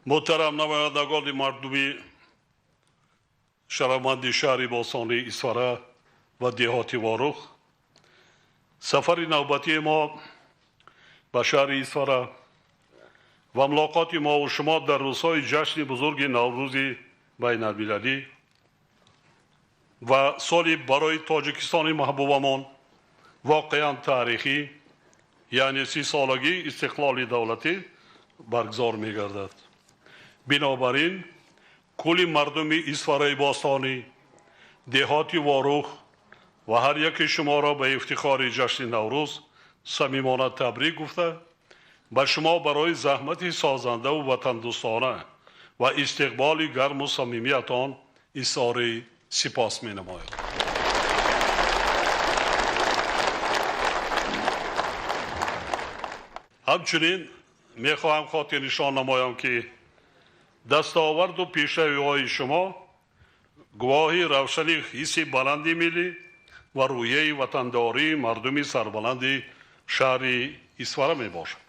Муҳтарам намояндагони мардуми шарафманди шаҳри бостонии Исфара ва деҳоти Ворух, сафари навбатии мо ба шаҳри Исфара ва мулоқоти мову шумо дар рӯзҳои ҷашни бузурги Наврӯзи байналмилалӣ ва соли барои Тоҷикистони маҳбубамон воқеан таърихӣ, яъне 30-солагии истиқлоли давлатӣ баргузор мегардад. Бинобар ин кулли мардуми Исфараи бостонӣ, деҳоти Ворух ва ҳар яки шуморо ба ифтихори ҷашни Наврӯз самимона табрик гуфта, ба шумо барои заҳмати созандаву ватандӯстона ва истиқболи гарму самимиятон изҳори сипос менамоям. Ҳамчунин мехоҳам хотирнишон намоям, ки дастоварду пешравиҳои шумо гувоҳи равшани ҳисси баланди миллӣ ва рӯҳияи ватандории мардуми сарбаланди шаҳри Исфара мебошад.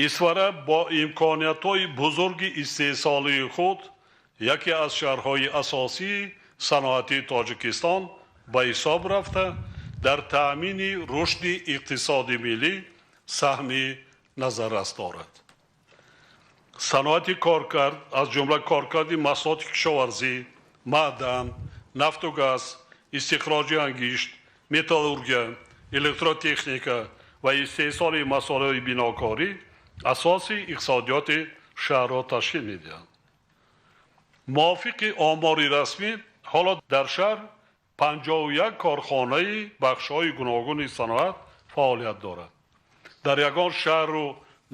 Исфара бо имкониятҳои бузурги истеҳсолии худ яке аз шаҳрҳои асосии саноатии Тоҷикистон ба ҳисоб рафта, дар таъмини рушди иқтисоди миллӣ саҳми назаррас дорад. Саноати коркард, аз ҷумла коркарди маҳсулоти кишоварзӣ, маъдан, нафту газ, истихроҷи ангишт, металлургия, электротехника ва истеҳсоли масолеҳи бинокорӣ асоси иқтисодиёти шаҳрро ташкил медиҳанд. Мувофиқи омори расмӣ, ҳоло дар шаҳр 51 корхонаи бахшҳои гуногуни саноат фаъолият дорад. Дар ягон шаҳру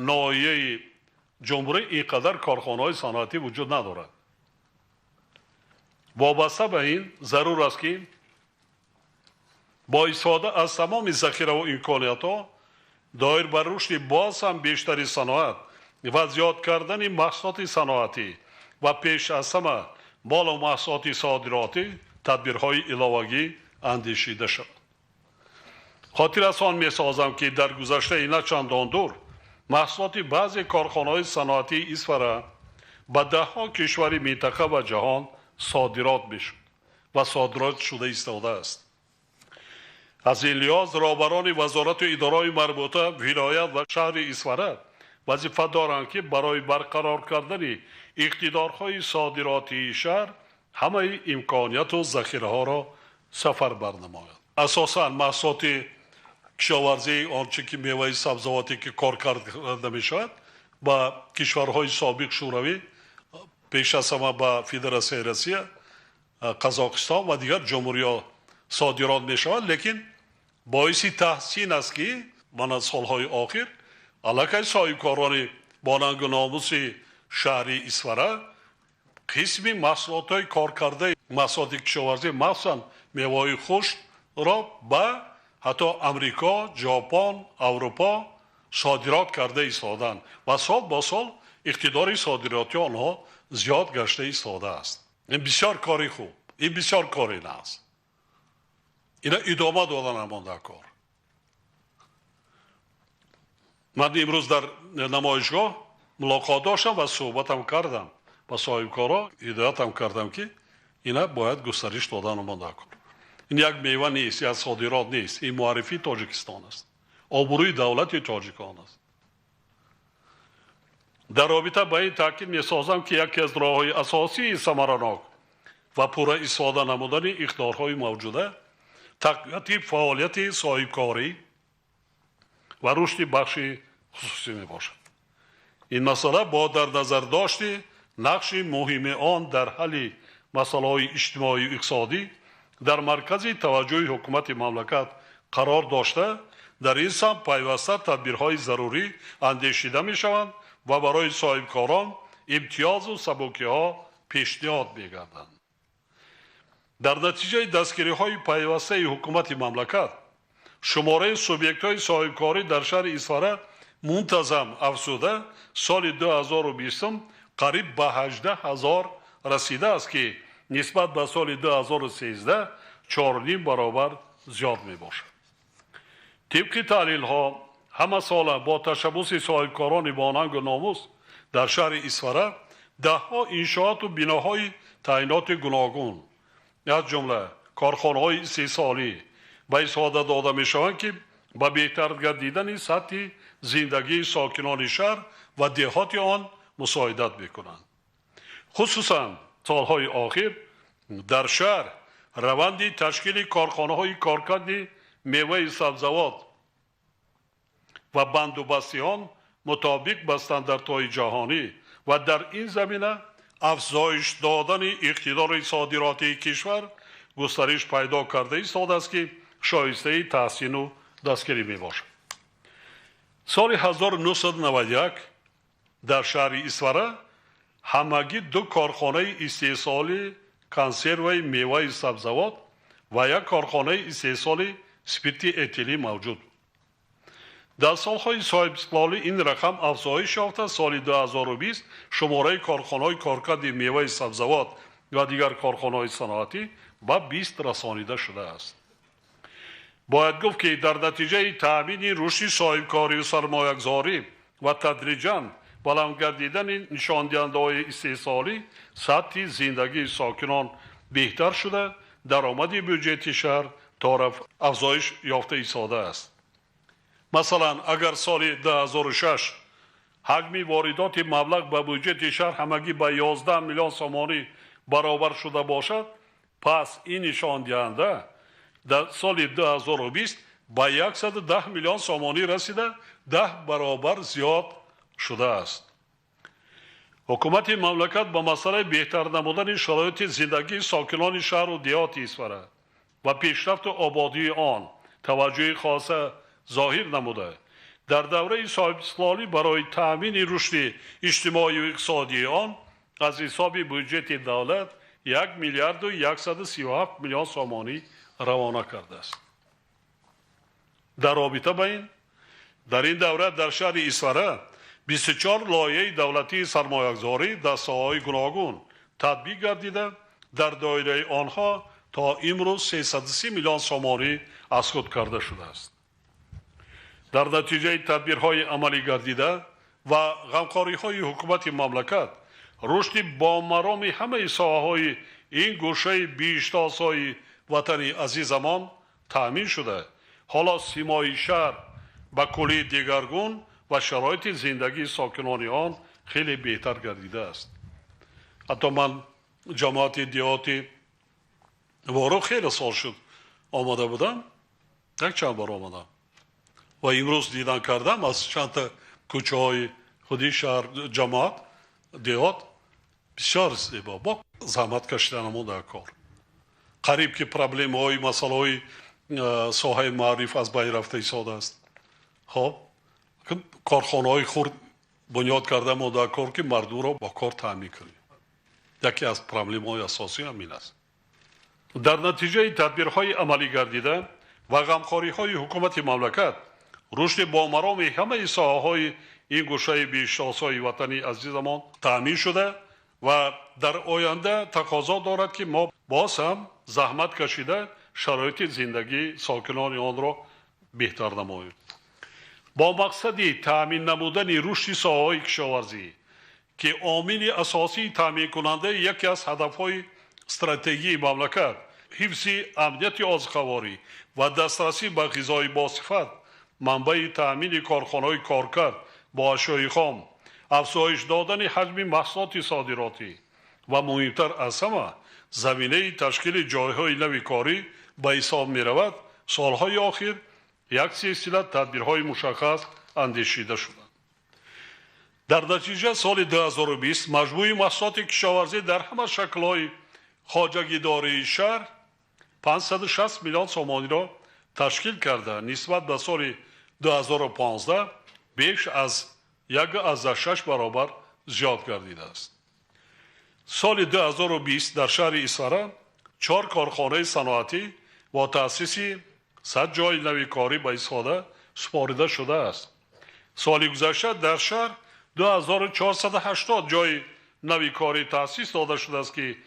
ноҳияи ҷумҳурӣ ин қадар корхонаҳои саноатӣ вуҷуд надорад. Вобаста ба ин зарур аст, ки бо истифода аз тамоми захираву имкониятҳо доир ба рушди боз ҳам бештари саноат ва зиёд кардани маҳсулоти саноатӣ ва пеш аз ҳама молу маҳсулоти содиротӣ тадбирҳои иловагӣ андешида шавад. Хотиррасон месозам, ки дар гузаштаи на чандон дур маҳсулоти баъзе корхонаҳои саноатии Исфара ба даҳҳо кишвари минтақа ва ҷаҳон содирот мешуд ва содирот шуда истодааст. Аз ин лиҳоз роҳбарони вазорату идораҳои марбута, вилоят ва шаҳри Исфара вазифа доранд, ки барои барқарор кардани иқтидорҳои содиротии шаҳр ҳамаи имконияту захираҳоро сафарбар намоянд. Асосан маҳсулоти кишоварзӣ, он чӣ ки меваи сабзавоте ки кор карда мешавад, ба кишварҳои собиқ Шӯравӣ, пеш аз ҳама ба Федератсияи Россия, Қазоқистон ва дигар ҷумҳуриҳо содирот мешавад. Лекин боиси таҳсин аст, ки мана солҳои охир аллакай соҳибкорони бо нангу номуси шаҳри Исфара қисми маҳсулотҳои коркардаи маҳсулоти кишоварзӣ, махсусан меваҳои хушкро ба ҳатто Амрико, Ҷопон, Аврупо содирот карда истоданд ва сол ба сол иқтидори содиротии онҳо зиёд гашта истодааст. Ин бисёр кори хуб, ин бисёр кори нағз. Ина идома додан ҳамон дар кор. Ман имрӯз дар намоишгоҳ мулоқот доштам ва суҳбатам кардам ба соҳибкорҳо, ҳидоятам кардам, ки ина бояд густариш додан ҳамон дар кор. Ин як мева нест, як содирот нест, ин муаррифии Тоҷикистон аст, обрӯи давлати тоҷикон аст. Дар робита ба ин таъкид месозам, ки яке аз роҳҳои асосии самаранок ва пурра истифода намудани иқтидорҳои мавҷуда тақвияти фаъолияти соҳибкорӣ ва рушди бахши хусусӣ мебошад. Ин масъала бо дар назар дошти нақши муҳими он дар ҳалли масъалаҳои иҷтимоию иқтисодӣ дар маркази таваҷҷӯҳи ҳукумати мамлакат қарор дошта, дар ин самт пайваста тадбирҳои зарурӣ андешида мешаванд ва барои соҳибкорон имтиёзу сабукиҳо пешниҳод мегарданд. Дар натиҷаи дастгириҳои пайвастаи ҳукумати мамлакат шумораи субъектҳои соҳибкорӣ дар шаҳри Исфара мунтазам афзуда, соли 2020 қариб ба 18 ҳазор расидааст, ки нисбат ба соли 2013 4,5 баробар зиёд мебошад. Тибқи таҳлилҳо, ҳама сола бо ташаббуси соҳибкорони бонангу номус Дар шаҳри Исфара даҳҳо иншооту биноҳои таъиноти гуногун, аз ҷумла корхонаҳои истеҳсолӣ ба истифода дода мешаванд, ки ба беҳтар гардидани сатҳи зиндагии сокинони шаҳр ва деҳоти он мусоидат мекунанд. Хусусан солҳои охир дар шаҳр раванди ташкили корхонаҳои коркарди меваи сабзавот ва бандубасти он мутобиқ ба стандартҳои ҷаҳонӣ ва дар ин замина афзоиш додани иқтидори содиротии кишвар густариш пайдо карда истодааст, ки шоистаи таҳсину дастгирӣ мебошад. Соли 1991 дар шаҳри Исфара ҳамагӣ 2 корхонаи истеҳсоли консерваи меваи сабзавот ва як корхонаи истеҳсоли спирти этилӣ мавҷуд. Дар солҳои соҳибистиқлолӣ ин рақам афзоиш ёфта, соли 2020 шумораи корхонаҳои коркарди меваи сабзавот ва дигар корхонаҳои саноатӣ ба 20 расонида шудааст. Бояд гуфт, ки дар натиҷаи таъмини рушди соҳибкорию сармоягузорӣ ва тадриҷан баланд гардидани нишондиҳандаҳои истеҳсолӣ сатҳи зиндагии сокинон беҳтар шуда, даромади бюҷети шаҳр торафт афзоиш ёфта истодааст. Масалан, агар соли 2006 ҳаҷми воридоти маблағ ба бюҷети шаҳр ҳамагӣ ба 11 миллион сомонӣ баробар шуда бошад, пас ин нишондиҳанда дар соли 2020 ба 110 миллион сомонӣ расида, 10 баробар зиёд шудааст. Ҳукумати мамлакат ба масъалаи беҳтар намудани шароити зиндагии сокинони шаҳру деҳоти Исфара ва пешрафту ободии он таваҷҷӯҳи хоса зоҳир намуда, дар давраи соҳибистиқлолӣ барои таъмини рушди иҷтимоию иқтисодии он аз ҳисоби бюҷети давлат 1 миллиарду 137 миллион сомонӣ равона кардааст. Дар робита ба ин, дар ин давра дар шаҳри Исфара 24 лоиҳаи давлатии сармоягузорӣ дар соҳаҳои гуногун татбиқ гардида, дар доираи онҳо то имрӯз 330 миллион сомонӣ аз худ карда шудааст. Дар натиҷаи тадбирҳои амалӣ гардида ва ғамхориҳои ҳукумати мамлакат, рушди бомароми ҳамаи соҳаҳои ин гӯшаи биҳиштосои ватани азизамон таъмин шуда, ҳоло симои шаҳр ба куллӣ дигаргун ва шароити зиндагии сокинони он хеле беҳтар гардидааст. Ҳатто ман ҷамоати деҳоти Ворух хеле сол шуд омада будам, як чанд бор омадам ва имрӯз дидан кардам аз чандта кӯчаҳои худи шаҳр, ҷамоат, деҳот бисёр зебо, бо заҳмат кашиданамон дар кор. Қариб ки проблемаҳои масъалаҳои соҳаи маъриф аз байн рафта истодааст. Хоб, корхонаҳои хурд бунёд кардамо дар кор, ки мардумро бо кор таъмин кунем. Яке аз проблемаҳои асосӣ ҳамин аст. Дар натиҷаи тадбирҳои амалӣ гардида ва ғамхориҳои ҳукумати мамлакат, рушди бомароми ҳамаи соҳаҳои ин гӯшаи биҳиштосои ватани азизамон таъмин шуда ва дар оянда тақозо дорад, ки мо боз ҳам заҳмат кашида шароити зиндагии сокинони онро беҳтар намоем. Бо мақсади таъмин намудани рушди соҳаҳои кишоварзӣ, ки омили асосии таъминкунандаи яке аз ҳадафҳои стратегии мамлакат, ҳифзи амнияти озуқаворӣ ва дастрасӣ ба ғизои босифат, манбаи таъмини корхонаҳои коркард бо ашёи хом, афзоиш додани ҳаҷми маҳсулоти содиротӣ ва муҳимтар аз ҳама заминаи ташкили ҷойҳои нави корӣ ба ҳисоб меравад, солҳои охир як силсила тадбирҳои мушаххас андешида шуданд. Дар натиҷа соли 2020 маҷмӯи маҳсулоти кишоварзӣ дар ҳама шаклҳои хоҷагидории шаҳр 560 миллион сомониро ташкил карда, нисбат ба соли 2015 беш аз 1,6 баробар зиёд гардидааст. Соли 2020 дар шаҳри Исфара 4 корхонаи саноатӣ бо таъсиси 100 ҷойи нави корӣ ба истифода супорида шудааст. Соли гузашта дар шаҳр 2480 ҷойи нави корӣ таъсис дода шудааст, ки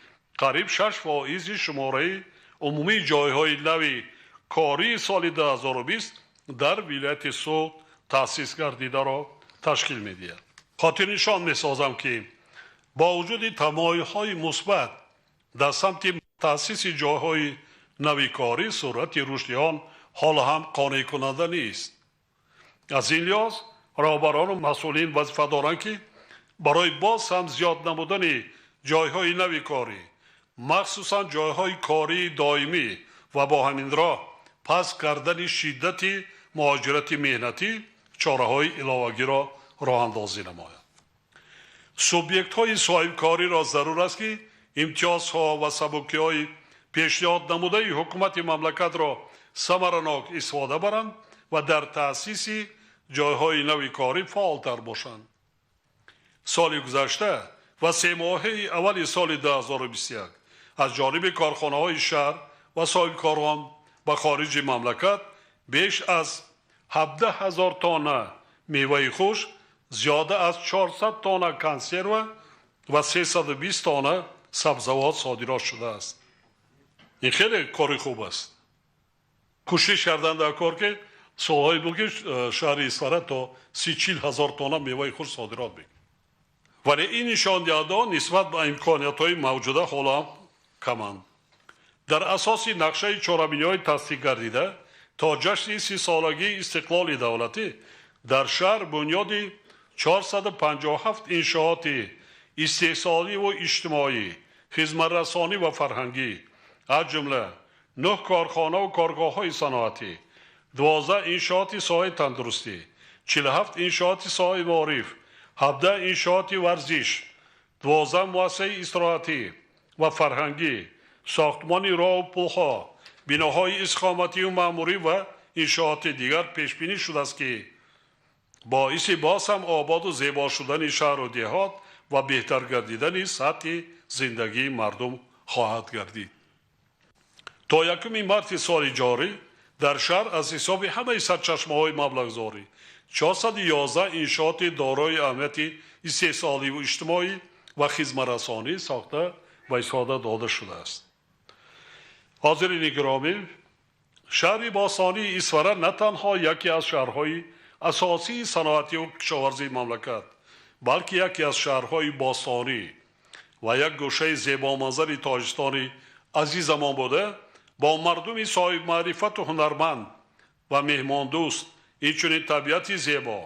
қариб 6% шумораи умумии ҷойҳои нави кории соли 2020 дар вилояти Суғд таъсис гардидаро ташкил медиҳад. Хотирнишон месозам, ки бо вуҷуди тамоюлҳои мусбат дар самти таъсиси ҷойҳои нави корӣ, суръати рушди он ҳоло ҳам қонеъкунанда нест. Аз ин лиҳоз роҳбарону масъулин вазифа доранд, ки барои боз ҳам зиёд намудани ҷойҳои нави корӣ, махсусан ҷойҳои кории доимӣ ва бо ҳамин роҳ паст кардани шиддати муҳоҷирати меҳнатӣ чораҳои иловагиро роҳандозӣ намоянд. Субъектҳои соҳибкориро зарур аст, ки имтиёзҳо ва сабукиҳои пешниҳод намудаи ҳукумати мамлакатро самаранок истифода баранд ва дар таъсиси ҷойҳои нави корӣ фаъолтар бошанд. Соли гузашта ва семоҳаи аввали соли 2021 аз ҷониби корхонаҳои шаҳр ва соҳибкорон ба хориҷи мамлакат беш аз 17 ҳазор тонна меваи хушк, зиёда аз 400 тонна консерва ва 320 тонна сабзавот содирот шудааст. Ин хеле кори хуб аст. Кӯшиш кардан дар кор, ки солҳое буд, ки шаҳри Исфара то 30-40 ҳазор тонна меваи хушк содирот мекард. Вале ин нишондиҳандаҳо нисбат ба имкониятҳои мавҷуда ҳоло ҳам каманд. Дар асоси нақшаи чорабиниҳои тасдиқ гардида то ҷашни 30-солагии истиқлоли давлатӣ дар шаҳр бунёди 457 иншооти истеҳсолӣ ва иҷтимоӣ, хизматрасонӣ ва фарҳангӣ, аз ҷумла 9 корхонаву коргоҳҳои саноатӣ, 12 иншооти соҳаи тандурустӣ, 47 иншооти соҳаи маориф, 17 иншооти варзиш, 12 муассисаи истироҳатӣ ва фарҳангӣ, сохтмони роҳу пулҳо, биноҳои истиқоматию маъмурӣ ва иншооти дигар пешбинӣ шудааст, ки боиси боз ҳам ободу зебо шудани шаҳру деҳот ва беҳтар гардидани сатҳи зиндагии мардум хоҳад гардид. То 1 марти соли ҷорӣ дар шаҳр аз ҳисоби ҳамаи сарчашмаҳои маблағгузорӣ 411 иншооти дорои аҳамияти истеҳсоливу иҷтимоӣ ва хизматрасонӣ сохта ва истифода дода шудааст. Ҳозирини гиромӣ, шаҳри бостонии Исфара на танҳо яке аз шаҳрҳои асосии саноатию кишоварзии мамлакат, балки яке аз шаҳрҳои бостонӣ ва як гӯшаи зебоманзари Тоҷикистони азизамон буда, бо мардуми соҳибмаърифату ҳунарманд ва меҳмондӯст, инчунин табиати зебо,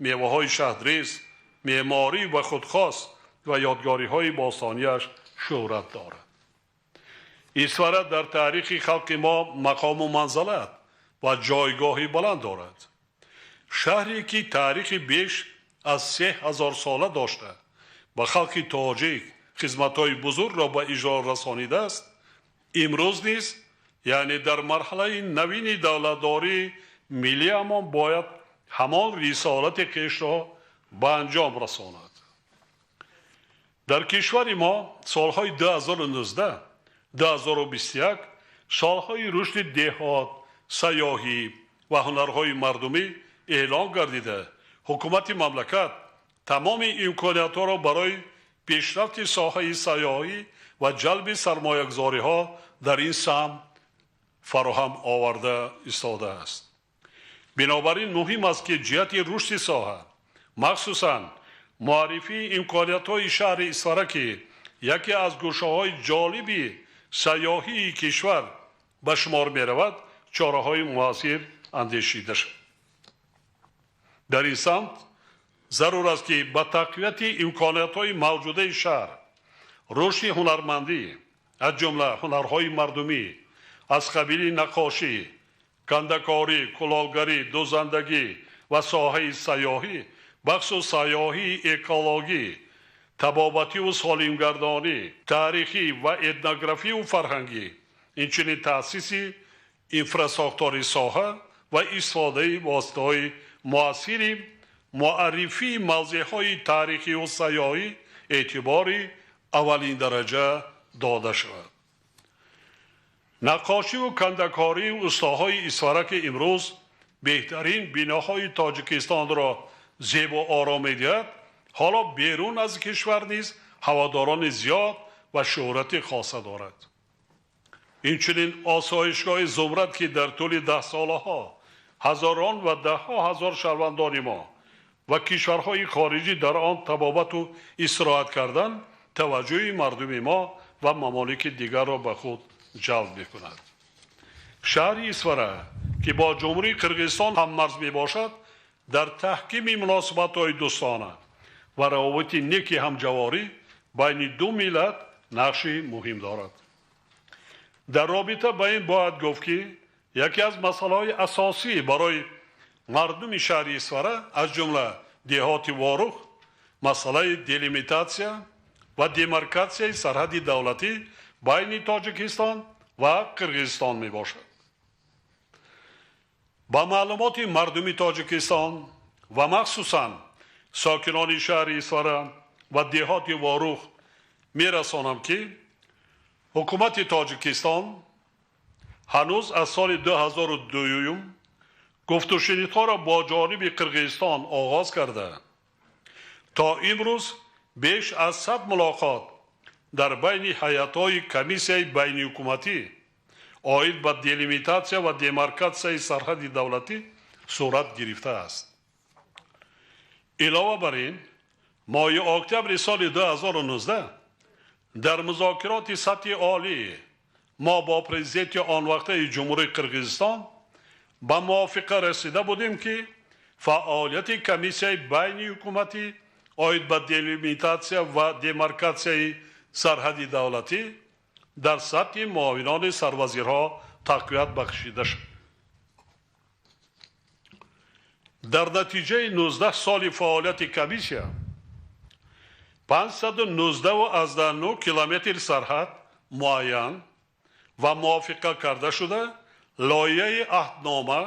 меваҳои шаҳдрез, меъморӣ ва худхос ва ёдгориҳои бостониаш шӯҳрат дорад. Исфара дар таърихи халқи мо мақому манзалат ва ҷойгоҳи баланд дорад. Шаҳре ки таърихи беш аз 3000 сола дошта, ба халқи тоҷик хизматҳои бузургро ба иҷро расонидааст, имрӯз низ, яъне дар марҳалаи навини давлатдории миллиамон, бояд ҳамон рисолати хешро ба анҷом расонад. Дар кишвари мо солҳои 2019 2021 солҳои рушди деҳот, сайёҳӣ ва ҳунарҳои мардумӣ эълон гардида, ҳукумати мамлакат тамоми имкониятҳоро барои пешрафти соҳаи сайёҳӣ ва ҷалби сармоягузориҳо дар ин самт фароҳам оварда истодааст. Бинобар ин муҳим аст, ки ҷиҳати рушди соҳа, махсусан муаррифии имкониятҳои шаҳри Исфара, ки яке аз гӯшаҳои ҷолиби сайёҳии кишвар ба шумор меравад, чораҳои муассир андешида шавад. Дар ин самт зарур аст, ки ба тақвияти имкониятҳои мавҷудаи шаҳр, рушди ҳунармандӣ, аз ҷумла ҳунарҳои мардумӣ аз қабили наққошӣ, кандакорӣ, кулолгарӣ, дӯзандагӣ ва соҳаи сайёҳӣ, бахусус сайёҳии экологӣ, табобативу солимгардонӣ, таърихӣ ва этнографию фарҳангӣ, инчунин таъсиси инфрасохтори соҳа ва истифодаи воситаҳои муассири муаррифии мавзеъҳои таърихию сайёҳӣ эътибори аввалиндараҷа дода шавад. Наққошиву кандакории устоҳои Исфара, ки имрӯз беҳтарин биноҳои Тоҷикистонро зебо оро медиҳад, ҳоло берун аз кишвар низ ҳаводорони зиёд ва шӯҳрати хоса дорад. Инчунин осоишгоҳи Зумрад, ки дар тӯли даҳсолаҳо ҳазорон ва даҳҳо ҳазор шаҳрвандони мо ва кишварҳои хориҷӣ дар он табобату истироҳат кардан таваҷҷӯҳи мардуми мо ва мамолики дигарро ба худ ҷалб мекунад. Шаҳри Исфара, ки бо Ҷумҳурии Қирғизистон ҳаммарз мебошад, дар таҳкими муносибатҳои дӯстона ва равобити неки ҳамҷаворӣ байни ду миллат нақши муҳим дорад. Дар робита ба ин бояд гуфт, ки яке аз масъалаҳои асосӣ барои мардуми шаҳри Исфара, аз ҷумла деҳоти Ворух, масъалаи делимитатсия ва демаркатсияи сарҳади давлатӣ байни Тоҷикистон ва Қирғизистон мебошад. Ба маълумоти мардуми Тоҷикистон ва махсусан сокинони шаҳри Исфара ва деҳоти Ворух мерасонам, ки ҳукумати Тоҷикистон ҳанӯз аз соли 2002 гуфтушунидҳоро бо ҷониби Қирғизистон оғоз карда, то имрӯз беш аз 100 мулоқот дар байни ҳайатҳои комиссияи байниҳукуматӣ оид ба делимитатсия ва демаркатсияи сарҳади давлатӣ сурат гирифтааст. Илова бар ин, моҳи октябри соли 2019 дар музокироти сатҳи олӣ мо бо президенти он вақтаи Ҷумҳурии Қирғизистон ба мувофиқа расида будем, ки фаъолияти комиссияи байниҳукуматӣ оид ба делимитатсия ва демаркатсияи сарҳади давлатӣ дар сатҳи муовинони сарвазирҳо тақвият бахшида шуд. Дар натиҷаи 19 соли фаъолияти комиссия 519,9 километр сарҳад муайян ва мувофиқа карда шуда, лоиҳаи аҳднома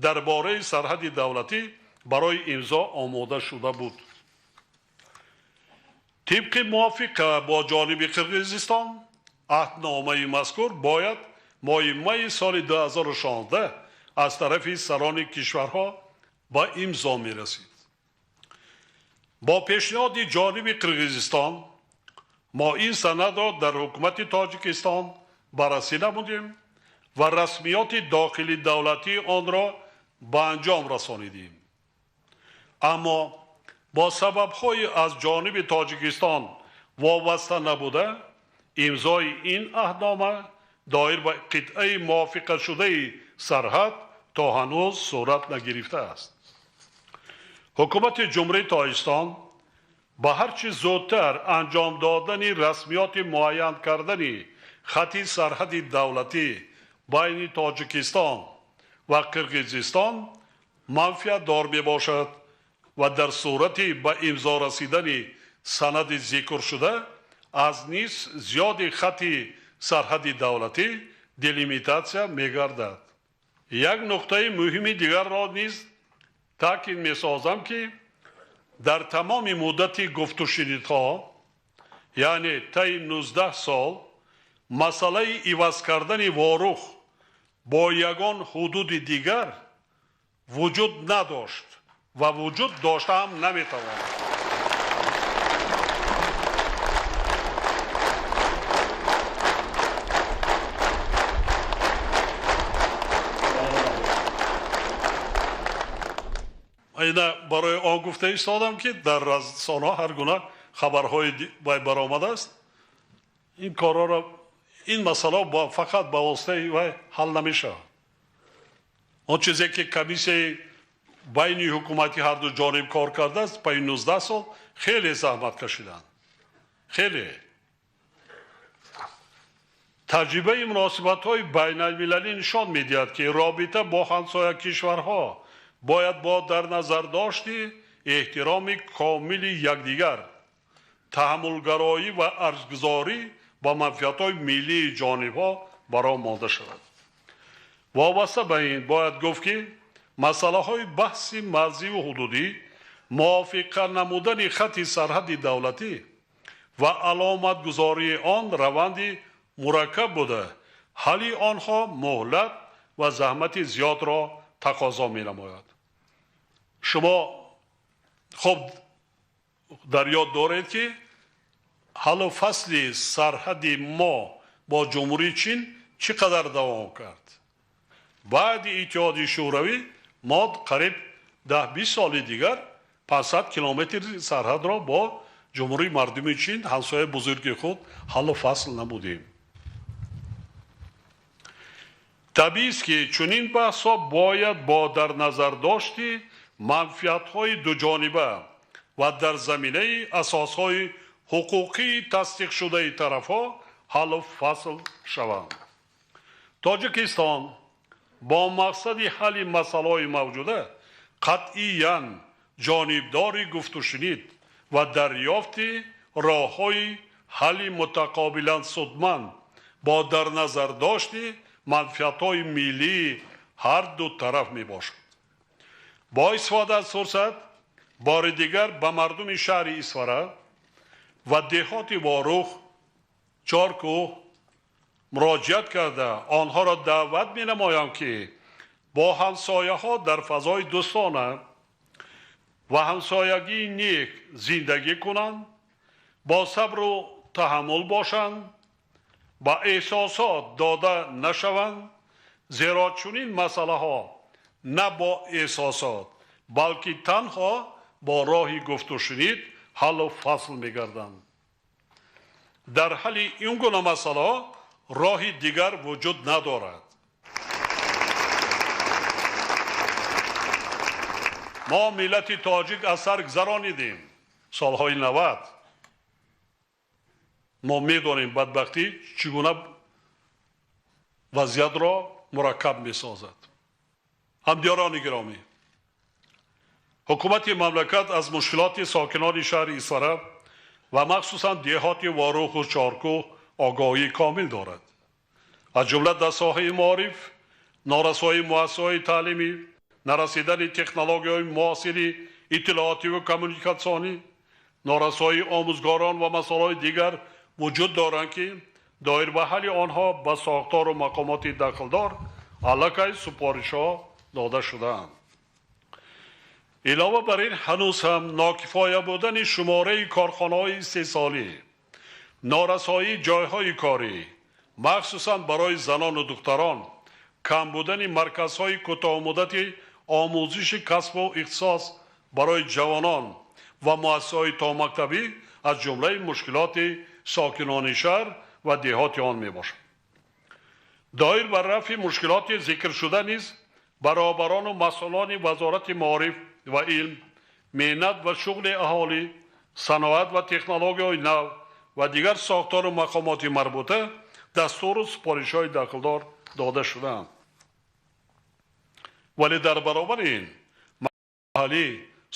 дар бораи сарҳади давлатӣ барои имзо омода шуда буд. Тибқи мувофиқа бо ҷониби Қирғизистон, аҳдномаи мазкур бояд моҳи майи соли 2016 аз тарафи сарони кишварҳо ба имзо мерасид. Бо пешниҳоди ҷониби Қирғизистон мо ин санадро дар ҳукумати Тоҷикистон баррасӣ намудем ва расмиёти дохили давлатии онро ба анҷом расонидем. Аммо бо сабабҳои аз ҷониби Тоҷикистон вобаста набуда, имзои ин аҳднома доир ба қитъаи мувофиқашудаи сарҳад то ҳанӯз сурат нагирифтааст. Ҳукумати Ҷумҳурии Тоҷикистон ба ҳарчи зудтар анҷом додани расмиёти муайян кардани хати сарҳади давлатӣ байни Тоҷикистон ва Қирғизистон манфиатдор мебошад ва дар сурати ба имзо расидани санади зикршуда аз нисф зиёди хати сарҳади давлатӣ делимитатсия мегардад. Як нуқтаи муҳими дигарро низ таъкид месозам, ки дар тамоми муддати гуфтушунидҳо, яъне таи 19 сол, масъалаи иваз кардани Ворух бо ягон ҳудуди дигар вуҷуд надошт ва вуҷуд дошта ҳам наметавонад. Ина барои он гуфта истодам, ки дар расонаҳо ҳар гуна хабарҳои вай баромадааст. Ин корҳоро, ин масъала фақат ба воситаи вай ҳал намешавад. Он чизе ки комиссияи байни ҳукумати ҳарду ҷониб кор кардааст, пайи 19 сол хеле заҳмат кашиданд. Хеле. Таҷрибаи муносибатҳои байналмилалӣ нишон медиҳад, ки робита бо ҳамсоя кишварҳо бояд бо дар назар дошти эҳтироми комили якдигар, таҳаммулгароӣ ва арзгузорӣ ба манфиатҳои миллии ҷонибҳо бароҳ монда шавад. Вобаста ба ин бояд гуфт, ки масъалаҳои баҳси марзиву ҳудудӣ, мувофиқа намудани хати сарҳади давлатӣ ва аломатгузории он раванди мураккаб буда, ҳалли онҳо муҳлат ва заҳмати зиёдро тақозо менамояд. Шумо хуб дар ёд доред, ки ҳаллу фасли сарҳади мо бо Ҷумҳурии Чин чӣ қадар давом кард. Баъди Иттиҳоди Шӯравӣ мо қариб 10-20 соли дигар 500 километри сарҳадро бо Ҷумҳурии Мардумии Чин, ҳамсояи бузурги худ, ҳаллу фасл намудем. Табиист, ки чунин баҳсҳо бояд бо дар назардошти манфиатҳои дуҷониба ва дар заминаи асосҳои ҳуқуқии тасдиқшудаи тарафҳо ҳаллу фасл шаванд. Тоҷикистон бо мақсади ҳалли масъалаҳои мавҷуда қатъиян ҷонибдори гуфтушунид ва дарёфти роҳҳои ҳалли мутақобилан судманд бо дар назардошти манфиатҳои миллии ҳар ду тараф мебошад. Бо истифода аз фурсат бори дигар ба мардуми шаҳри Исфара ва деҳоти Ворух, Чоркӯҳ муроҷиат карда онҳоро даъват менамоям, ки бо ҳамсояҳо дар фазои дӯстона ва ҳамсоягии нек зиндагӣ кунанд, бо сабру таҳаммул бошанд, ба эҳсосот дода нашаванд, зеро чунин масъалаҳо на бо эҳсосот, балки танҳо бо роҳи гуфтушунид ҳаллу фасл мегарданд. Дар ҳалли ин гуна масъалаҳо роҳи дигар вуҷуд надорад. Мо миллати тоҷик аз сар гузаронидем солҳои 90. Мо медонем бадбахтӣ чӣ гуна вазъиятро мураккаб месозад. Ҳамдиёрони гиромӣ, ҳукумати мамлакат аз мушкилоти сокинони шаҳри Исфара ва махсусан деҳоти Воруху Чоркӯҳ огоҳии комил дорад. Аз ҷумла дар соҳаи маориф, норасоии муассисаҳои таълимӣ, нарасидани технологияҳои муосири иттилоотиву коммуникатсионӣ, норасоии омӯзгорон ва масъалаҳои дигар вуҷуд доранд, ки доир ба ҳалли онҳо ба сохтору мақомоти дахлдор аллакай супоришҳо дода шудаанд. Илова бар ин, ҳанӯз ҳам нокифоя будани шумораи корхонаҳои истеҳсолӣ, норасоии ҷойҳои корӣ, махсусан барои занону духтарон, кам будани марказҳои кӯтоҳмуддати омӯзиши касбу ихтисос барои ҷавонон ва муассисаҳои томактабӣ аз ҷумлаи мушкилоти сокинони шаҳр ва деҳоти он мебошад. Доир ба рафъи мушкилоти зикршуда низ баробарону масъулони Вазорати маориф ва илм, меҳнат ва шуғли аҳолӣ, саноат ва технологияҳои нав ва дигар сохтору мақомоти марбута дастуру супоришҳои дахлдор дода шудаанд. Вале дар баробари ин маҳаллӣ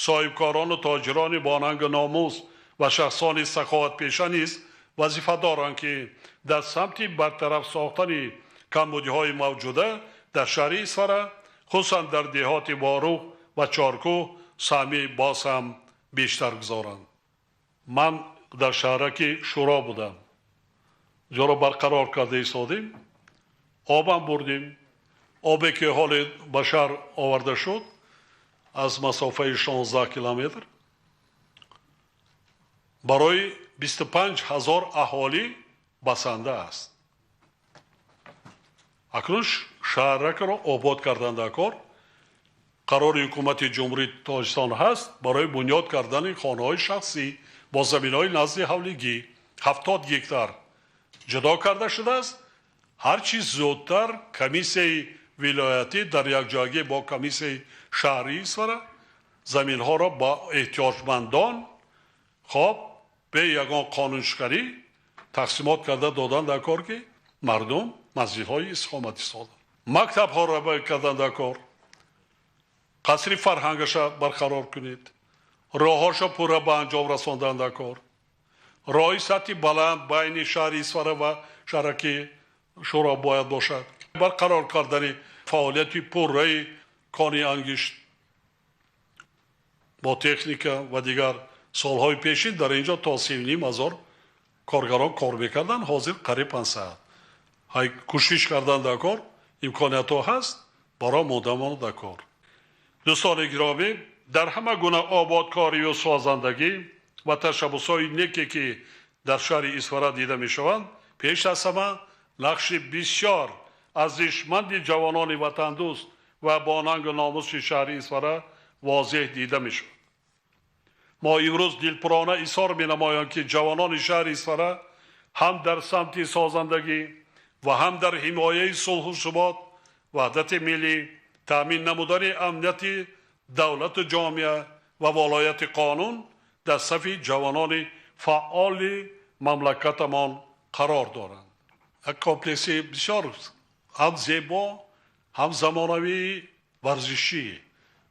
соҳибкорону тоҷирони бонангу номус ва шахсони саховатпеша низ вазифа доранд, ки дар самти бартараф сохтани камбудиҳои мавҷуда дар шаҳри Исфара, хусусан дар деҳоти Ворух ва Чоркӯҳ саҳми боз ҳам бештар гузоранд. Ман дар шаҳраки Шӯро будам, ҷоро барқарор карда истодем, обам бурдем. Обе ки ҳоле ба шаҳр оварда шуд аз масофаи 16 километр барои 25 ҳазор аҳолӣ басанда аст. Акнун шаҳракро обод кардан дар кор қарори ҳукумати Ҷумҳурии Тоҷикистон ҳаст барои бунёд кардани хонаҳои шахсӣ бо заминҳои назди ҳавлигӣ 70 гектар ҷудо карда шудааст. Ҳарчи зудтар комиссияи вилоятӣ дар якҷоягӣ бо комиссияи шаҳрии Исфара заминҳоро ба эҳтиёҷмандон хоб бе ягон қонуншиканӣ тақсимот карда додан дар кор, ки мардум манзилҳои истиқоматӣ созанд. Мактабҳоро кардан дар кор, қасри фарҳангаша барқарор кунед, роҳҳоша пурра ба анҷом расондан дар кор, роҳи сатҳи баланд байни шаҳри Исфара ва шаҳраки Шӯро бояд бошад, барқарор кардани фаъолияти пурраи кони ангишт бо техника ва дигар. Солҳои пешин дар инҷо то 3,5 ҳазор коргарон кор мекарданд, ҳозир қариб 500. Ҳай кӯшиш кардан дар кор, имкониятҳо ҳаст, барои модамон дар кор. Дӯстони гиромӣ, дар ҳама гуна ободкорию созандагӣ ва ташаббусҳои неке, ки дар шаҳри Исфара дида мешаванд, пеш аз ҳама нақши бисёр арзишманди ҷавонони ватандӯст ва бонангу номуси шаҳри Исфара возеҳ дида мешавад. Мо имрӯз дилпурона изҳор менамоем, ки ҷавонони шаҳри Исфара ҳам дар самти созандагӣ ва ҳам дар ҳимояи сулҳу субот, ваҳдати миллӣ, таъмин намудани амнияти давлату ҷомеа ва волояти қонун дар сафи ҷавонони фаъоли мамлакатамон қарор доранд. Як комплекси бисёр ҳам зебо, ҳам замонавии варзишӣ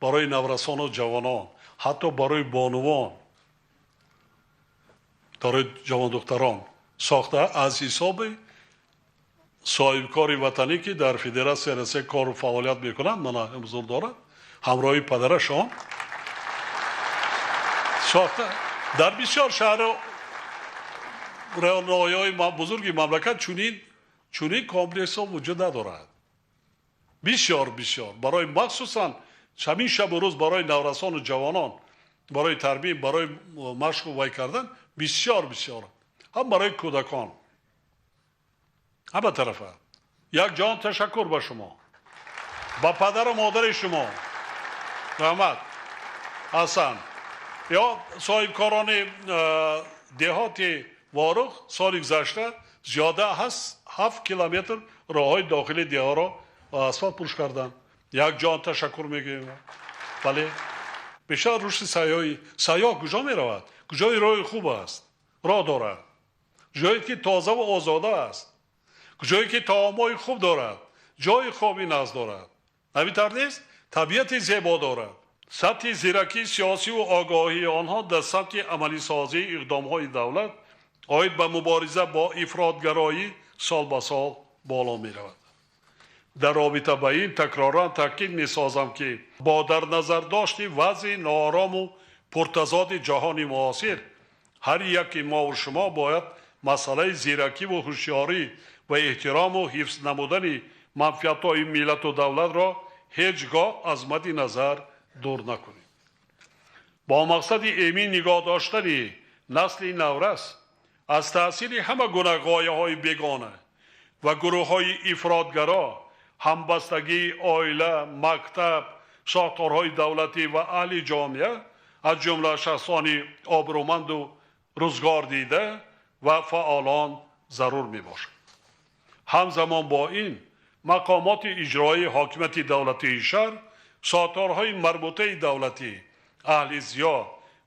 барои наврасону ҷавонон, ҳатто барои бонувон, барои ҷавондухтарон сохта аз ҳисоби соҳибкори ватанӣ, ки дар Федератсияи Россия кору фаъолият мекунанд, мана ҳузур дорад, ҳамроҳи падарашон сохта. Дар бисёр шаҳру ноҳияҳои бузурги мамлакат чунин комплексҳо вуҷуд надорад. Бисёр бисёр барои махсусан ҳамин шабу рӯз барои наврасону ҷавонон, барои тарбия, барои машқу вай кардан бисёр бисёр, ҳам барои кӯдакон, ҳама тарафа. Як ҷаҳон ташаккур ба шумо, ба падару модари шумо. Раҳмат. Ҳасан. Ё соҳибкорони деҳоти Ворух соли гузашта зиёда аз 7 километр роҳҳои дохили деҳаро асфалт пӯш карданд. Як ҷаҳон ташаккур мегӯем. Бале, бештар рушди сайёҳӣ. Сайёҳ куҷо меравад? Куҷои роҳи хуб аст, роҳ дорад, ҷое ки тоза ва озода аст, ҷое ки таомҳои хуб дорад, ҷои хоби нағз дорад. Ҳамин тавр нест? Табиати зебо дорад. Сатҳи зиракии сиёсиву огоҳии онҳо дар самти амалисозии иқдомҳои давлат оид ба мубориза бо ифротгароӣ сол ба сол боло меравад. Дар робита ба ин такроран таъкид месозам, ки бо дар назардошти вазъи ноорому пуртазоди ҷаҳони муосир ҳар яки мову шумо бояд масъалаи зиракиву ҳушёрӣ ва эҳтирому ҳифз намудани манфиатҳои миллату давлатро ҳеҷ гоҳ аз мадди назар дур накунем. Бо мақсади эмин нигоҳ доштани насли наврас аз таъсири ҳама гуна ғояҳои бегона ва гурӯҳҳои ифротгаро, ҳамбастагии оила, мактаб, сохторҳои давлатӣ ва аҳли ҷомеа, аз ҷумла шахсони обрӯманду рӯзгор дида ва фаъолон зарур мебошад. Ҳамзамон бо ин мақомоти иҷроии ҳокимияти давлатии шаҳр, сохторҳои марбутаи давлатӣ, аҳли зиё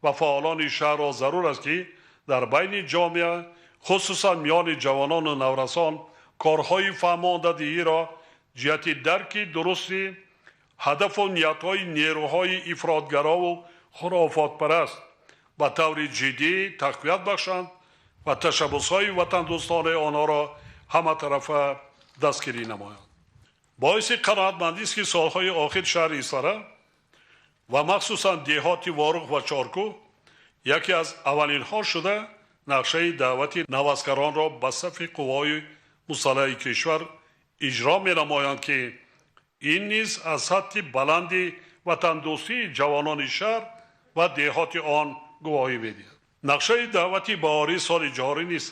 ва фаъолони шаҳрро зарур аст, ки дар байни ҷомеа, хусусан миёни ҷавонону наврасон, корҳои фаҳмондадиҳиро ҷиҳати дарки дурусти ҳадафу ниятҳои нерӯҳои ифротгарову хурофотпараст ба таври ҷиддӣ тақвият бахшанд ва ташаббусҳои ватандӯстонаи онҳоро ҳаматарафа дастгирӣ намоянд. Боиси қаноатмандист, ки солҳои охир шаҳри Исфара ва махсусан деҳоти Ворух ва Чоркӯҳ яке аз аввалинҳо шуда нақшаи даъвати наваскаронро ба сафи қувваҳои мусаллаҳи кишвар иҷро менамоянд, ки ин низ аз сатҳи баланди ватандӯстии ҷавонони шаҳр ва деҳоти он гувоҳӣ медиҳад. Нақшаи даъвати баҳории соли ҷорӣ низ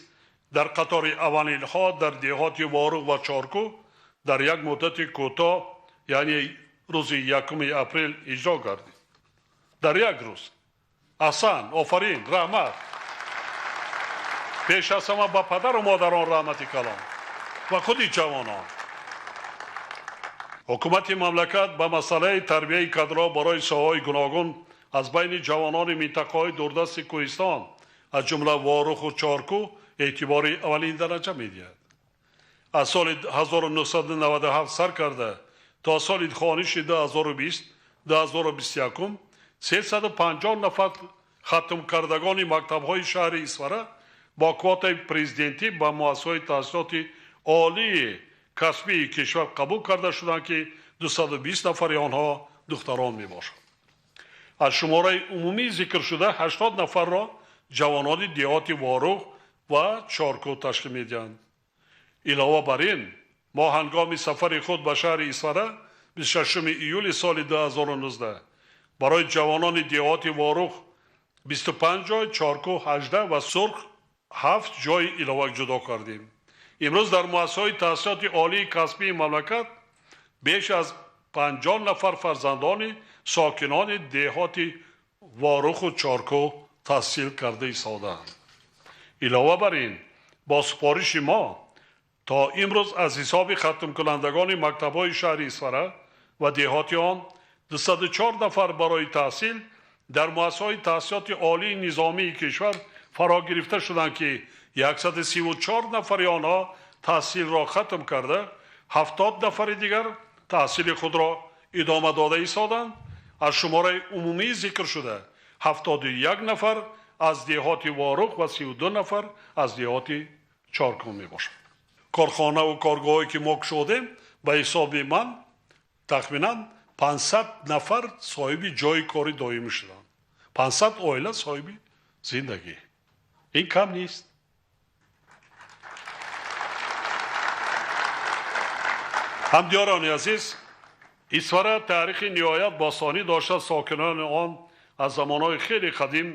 дар қатори аввалинҳо дар деҳоти Ворух ва Чоркӯҳ дар як муддати кӯтоҳ, яъне рӯзи 1 апрел иҷро гардид. Дар як рӯз. Аҳсан, офарин, раҳмат. Пеш аз ҳама ба падару модарон раҳмати калон ва худи ҷавонон. Ҳукумати мамлакат ба масъалаи тарбияи кадрҳо барои соҳаҳои гуногун аз байни ҷавонони минтақаҳои дурдасти кӯҳистон, аз ҷумла Воруху Чоркӯҳ, эътибори аввалин дараҷа медиҳад. Аз соли 1997 сар карда то соли хониши 2020 2021 350 нафар хатмкардагони мактабҳои шаҳри Исфара бо квотаи президентӣ ба муассисаҳои таҳсилоти олии касбии кишвар қабул карда шуданд, ки 220 нафари онҳо духтарон мебошанд. Аз шумораи умумии зикршуда 80 нафарро ҷавонони деҳоти Ворух ва Чоркӯҳ ташкил медиҳанд. Илова бар ин, мо ҳангоми сафари худ ба шаҳри Исфара 26 июли соли 2019 барои ҷавонони деҳоти Ворух 25 ҷой, Чоркӯҳ 18 ва Сурх 7 ҷойи илова ҷудо кардем. Имрӯз дар муассисаҳои таҳсилоти олии касбии мамлакат беш аз 50 нафар фарзандони сокинони деҳоти Воруху Чоркӯҳ таҳсил карда истодаанд. Илова бар ин, бо супориши мо то имрӯз аз ҳисоби хатмкунандагони мактабҳои шаҳри Исфара ва деҳоти он 204 нафар барои таҳсил дар муассисаҳои таҳсилоти олии низомии кишвар фаро гирифта шуданд, ки 134 нафари онҳо таҳсилро хатм карда, 70 нафари дигар таҳсили худро идома дода истоданд. Аз шумораи умумии зикршуда 71 нафар аз деҳоти Ворух ва 32 нафар аз деҳоти Чоркун мебошанд. Корхонаву коргоҳое ки мо кушодем, ба ҳисоби ман тахминан 500 нафар соҳиби ҷойи кори доимӣ шуданд. 500 оила соҳиби зиндагӣ. Ин кам нест. Ҳамдиёрони азиз, Исфара таърихи ниҳоят бостонӣ дошта, сокинони он аз замонҳои хеле қадим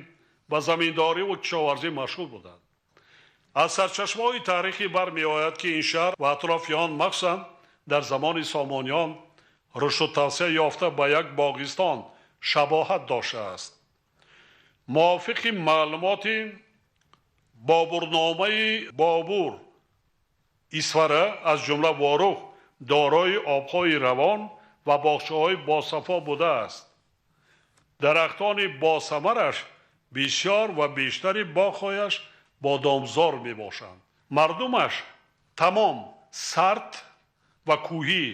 ба заминдорӣ ва кишоварзӣ машғул буданд. Аз сарчашмаҳои таърихӣ бармеояд, ки ин шаҳр ва атрофи он махсусан дар замони Сомониён рушду тавсеа ёфта ба як боғистон шабоҳат доштааст. Мувофиқи маълумоти Бобурномаи Бобур, Исфара аз ҷумла Ворух дорои обҳои равон ва боғчаҳои босафо будааст. Дарахтони босамараш бисёр ва бештари боғҳояш бодомзор мебошанд. Мардумаш тамом сард ва кӯҳӣ,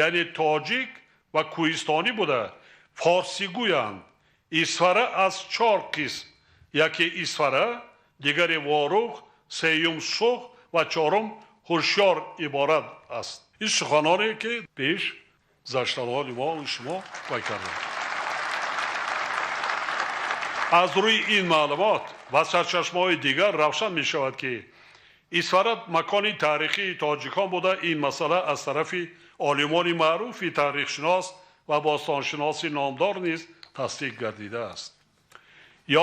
яъне тоҷик ва кӯҳистонӣ буда, форсигӯянд. Исфара аз 4 қисм, яке Исфара, дигаре Ворух, сеюм Сух ва чорум Ҳушёр иборат аст. Ин суханоне ки пеш гузаштаҳои мо шумо вай карданд. Аз рӯи ин маълумот ва сарчашмаҳои дигар равшан мешавад, ки Исфара макони таърихии тоҷикон буда, ин масъала аз тарафи олимони маъруфи таърихшинос ва бостоншиноси номдор низ тасдиқ гардидааст.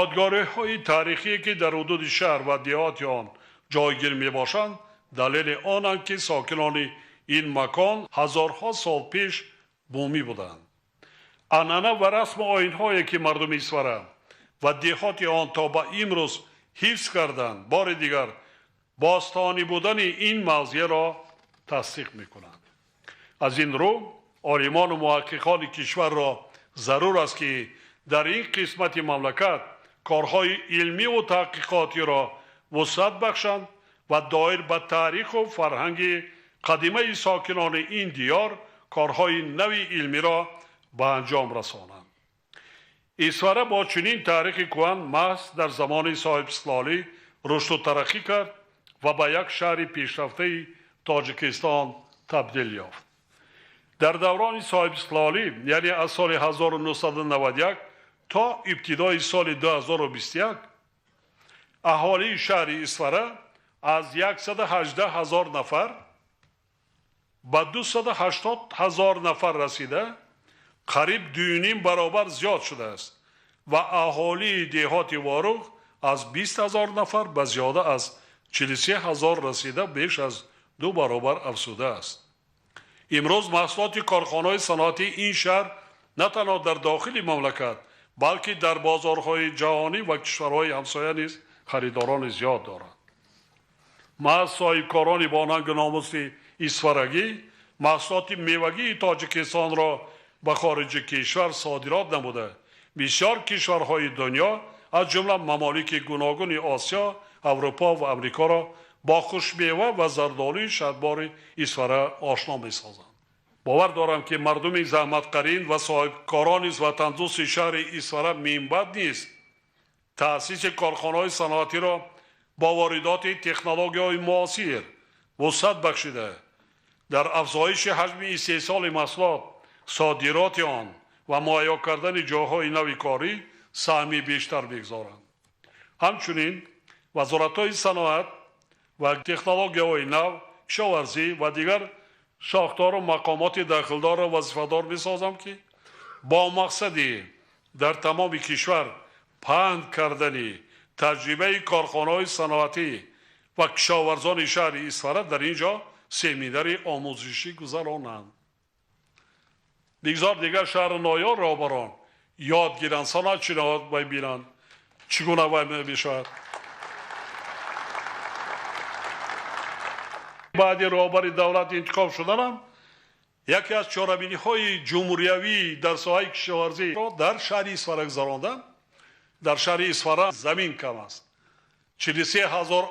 Ёдгориҳои таърихие ки дар ҳудуди шаҳр ва деҳоти он ҷойгир мебошанд, далели онанд, ки сокинони ин макон ҳазорҳо сол пеш бумӣ буданд. Анъана ва расму оинҳое ки мардуми Исфара ва деҳоти он то ба имрӯз ҳифз карданд, бори дигар бостонӣ будани ин мавзеъро тасдиқ мекунанд. Аз ин рӯ олимону муҳаққиқони кишварро зарур аст, ки дар ин қисмати мамлакат корҳои илмиву таҳқиқотиро вусъат бахшанд ва доир ба таъриху фарҳанги қадимаи сокинони ин диёр корҳои нави илмиро ба анҷом расонанд. Исфара бо чунин таърихи кӯҳан маҳз дар замони соҳибистиқлолӣ рушду тараққӣ кард ва ба як шаҳри пешрафтаи Тоҷикистон табдил ёфт. Дар даврони соҳибистиқлолӣ, яъне аз соли 1991 то ибтидои соли 2021, аҳолии шаҳри Исфара аз 118 ҳазор нафар ба 280 ҳазор нафар расида, қариб 2,5 баробар зиёд шудааст ва аҳолии деҳоти Ворух аз 20 ҳазор нафар ба зиёда аз 43 ҳазор расида, беш аз 2 баробар афзудааст. Имрӯз маҳсулоти корхонаҳои саноатии ин шаҳр на танҳо дар дохили мамлакат, балки дар бозорҳои ҷаҳонӣ ва кишварҳои ҳамсоя низ харидорони зиёд доранд. Маҳз соҳибкорони бо нангу номуси исфарагӣ маҳсулоти мевагии Тоҷикистонро ба хориҷи кишвар содирот намуда, бисёр кишварҳои дунё аз ҷумла мамолики гуногуни Осиё, Аврупо ва Амрикоро бо хушмева ва зардолуи шадбори Исфара ошно месозанд. Бовар дорам, ки мардуми заҳматқарин ва соҳибкорони ватандӯсти шаҳри Исфара минбаъд низ таъсиси корхонаҳои саноатиро бо воридоти технологияҳои муосир вусъат бахшида, дар афзоиши ҳаҷми истеҳсоли маҳсулот, содироти он ва муҳайё кардани ҷойҳои нави корӣ саҳми бештар мегузоранд. Ҳамчунин вазоратҳои саноат ва технологияҳои нав, кишоварзӣ ва дигар сохтору мақомоти дахлдорро вазифадор месозам, ки бо мақсади дар тамоми кишвар паҳн кардани таҷрибаи корхонаҳои саноатӣ ва кишоварзони шаҳри Исфара дар ин ҷо семинари омӯзишӣ гузаронанд. Бигзор дигар шаҳру ноҳияҳо роҳбарон ёд гиранд, саноатшиноҳо бинанд. Чӣ гуна вай мешавад? Баъди роҳбари давлат интихоб шуданам яке аз чорабиниҳои ҷумҳуриявӣ дар соҳаи кишоварзиро дар шаҳри Исфара гузарондам. Дар шаҳри Исфара замин кам аст. 43 ҳазор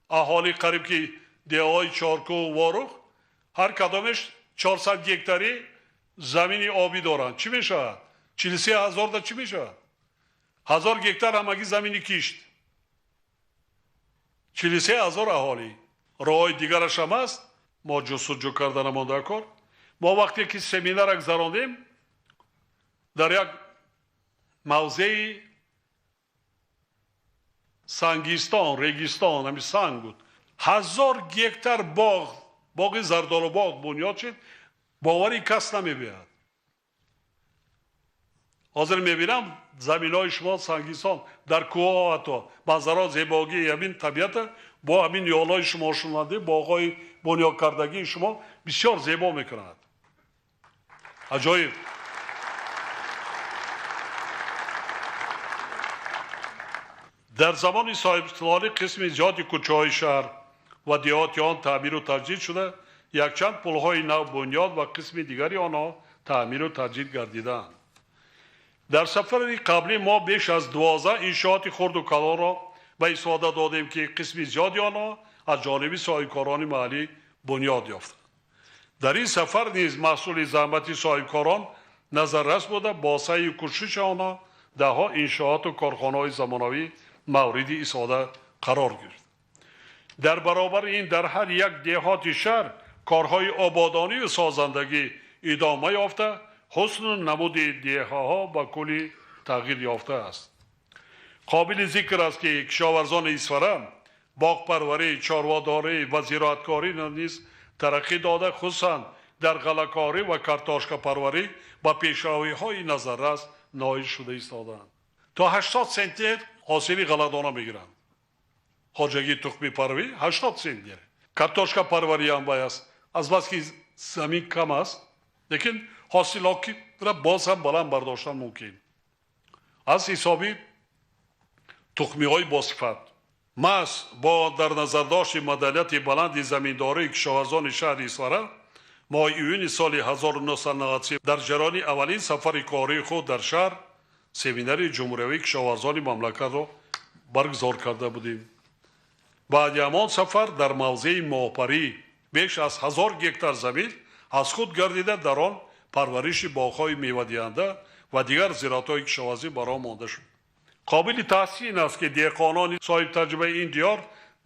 аҳолӣ, қариб ки деҳаҳои Чоркӯ, Ворух, ҳар кадомеш 400 гектари замини обӣ доранд. Чӣ мешавад? 43 ҳазорда чӣ мешавад? 1000 гектар ҳамагӣ замини кишт. 43 ҳазор аҳолӣ. Роҳҳои дигараш ҳам аст, мо ҷустуҷӯ карда намонда кор. Мо вақте ки семинара гузарондем, дар як мавзеи Сангистон, Регистон, ҳамин санг буд. 1000 гектар боғ, боғи зардолубоғ бунёд шуд, бовари кас намебиёд. Ҳозир мебинам заминҳои шумо Сангистон дар кӯҳҳо, ҳатто манзараҳо, зебогии ҳамин табиата бо ҳамин ниҳолҳои шумо шунанде, боғҳои бунёдкардагии шумо бисёр зебо мекунад. Аҷоиб. Дар замони соҳибистиқлолӣ қисми зиёди кӯчаҳои шаҳр ва деҳоти он таъмиру таҷдид шуда, якчанд пулҳои нав бунёд ва қисми дигари онҳо таъмиру таҷдид гардидаанд. Дар сафари қаблӣ мо беш аз 12 иншооти хурду калонро ба истифода додем, ки қисми зиёди онҳо аз ҷониби соҳибкорони маҳаллӣ бунёд ёфтанд. Дар ин сафар низ маҳсули заҳмати соҳибкорон назаррас буда, бо саъю кӯшиши онҳо даҳҳо иншооту корхонаҳои замонавӣ мавриди истифода қарор гирифт. Дар баробари ин дар ҳар як деҳоти шаҳр корҳои ободонию созандагӣ идома ёфта, ҳусну намуди деҳаҳо ба куллӣ тағйир ёфтааст. Қобили зикр аст, ки кишоварзони Исфара боғпарварӣ, чорводорӣ ва зироаткорӣ низ тараққӣ дода, хусусан дар ғаллакорӣ ва картошкапарварӣ ба пешравиҳои назаррас ноил шуда истодаанд. То 80 центнер ҳосили ғалладона мегиранд. Хоҷагии тухмипарварӣ 80 центнер. Картошкапарварӣ ҳам бай аст. Азбаски замин кам аст, лекин ҳосилокиро боз ҳам баланд бардоштан мумкин. Аз ҳисоби тухмиҳои босифат. Маҳз бо дар назардошти маданияти баланди заминдории кишоварзони шаҳри Исфара моҳи июни соли 1993 дар ҷараёни аввалин сафари кории худ дар шаҳр семинари ҷумҳуриявии кишоварзони мамлакатро баргузор карда будем. Баъди ҳамон сафар дар мавзеи моҳпарӣ беш аз 1000 гектар замин аз худ гардида, дар он парвариши боғҳои мевадиҳанда ва дигар зироатҳои кишоварзӣ ба роҳ монда шуд. Қобили таҳсин аст, ки деҳқонони соҳибтаҷрибаи ин диёр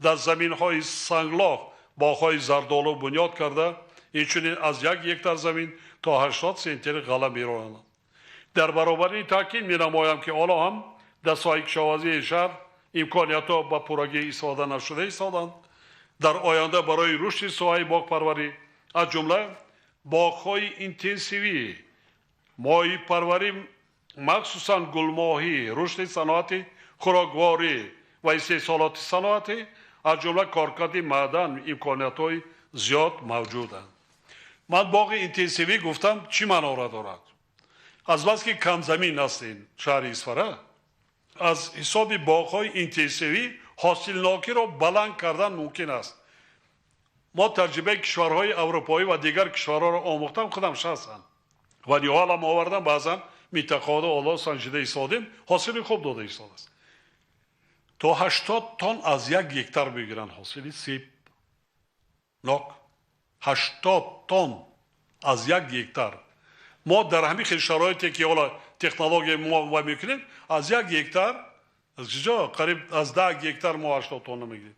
дар заминҳои санглох боғҳои зардолу бунёд карда, инчунин аз 1 гектар замин то 80 центнер ғалла меронанд. Дар баробари ин таъкид менамоям, ки ҳоло ҳам дар соҳаи кишоварзии шаҳр имкониятҳо ба пуррагӣ истифода нашуда истоданд. Дар оянда барои рушди соҳаи боғпарварӣ, аз ҷумла боғҳои интенсивӣ, моҳипарварӣ, махсусан гулмоҳӣ, рушди саноати хӯрокворӣ ва истеҳсолоти саноатӣ, аз ҷумла коркарди маъдан, имкониятҳои зиёд мавҷуданд. Ман боғи интенсивӣ гуфтам, чӣ маъноро дорад? Азбаски камзамин ҳастем шаҳри Исфара, аз ҳисоби боғҳои интенсивӣ ҳосилнокиро баланд кардан мумкин аст. Мо таҷрибаи кишварҳои аврупоӣ ва дигар кишварҳоро омӯхтам, худам шахсан ва ниҳолам овардам, баъзан минтақаҳоро оло санҷида истодем, ҳосили хуб дода истодааст. То 80 тонн аз 1 гектар мегиранд ҳосили себ, нок. 80 тонн аз 1 гектар. Мо дар ҳамин хел шароите ки ҳоло технология мо ва мекунем, аз 1 гектар, аз куҷо? Қариб аз 10 гектар мо 80 тонна мегирем.